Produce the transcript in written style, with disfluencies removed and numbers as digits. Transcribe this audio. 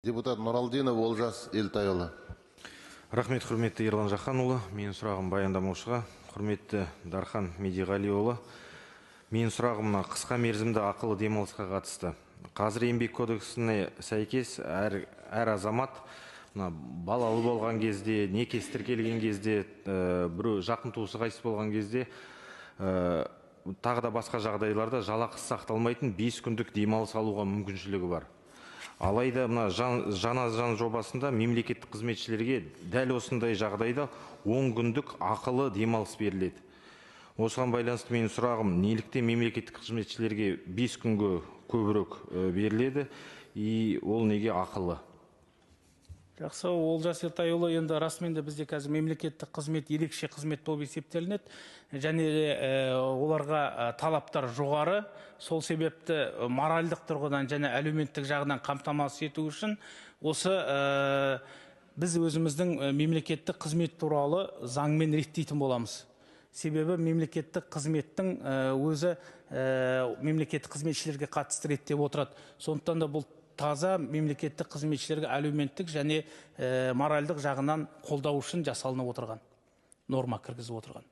Депутат Нұралдинов Олжас Елтайұлы. Рахмет, құрметті Ерлан Жақанұлы. Менің сұрағым баяндамаушыға. Құрметті Дархан Медиғалиұлы, менің сұрағым мына қысқа мерзімді ақылы демалысқа қатысты. Қазір Еңбек кодексіне сәйкес әр азамат мына балалы болған кезде, некесі тіркелген кезде, біреу жақын туысы қайтыс болған кезде, тағы да басқа жағдайларда жалақысы сақталмайтын 5 күндік демалыс алуға мүмкіншілігі бар. Алайда мына жаңа заң жобасында мемлекеттік қызметшілерге дәл осындай жағдайда 10 күндік ақылы демалыс беріледі. Осыған байланысты менің сұрағым: неліктен мемлекеттік қызметшілерге 5 күнге көбірек беріледі и ол неге ақылы? Жақсы, Олжас Ертайұлы, енді расымен де бізде қазір мемлекеттік қызмет ерекше қызмет болып есептелінеді және оларға талаптар жоғары. Сол себепті моральдық тұрғыдан және әлеуметтік жағынан қамтамасыз ету үшін осы біз өзіміздің мемлекеттік қызмет туралы заңмен реттейтін боламыз. Себебі мемлекеттік қызметтің өзі мемлекеттік қызметшілерге қатысты реттеп отырады. Сондықтан да бұл таза мемлекеттік қызметшілерге әлеуметтік және моральдық жағынан қолдау үшін жасалынып отырған норма, кіргізіп отырған.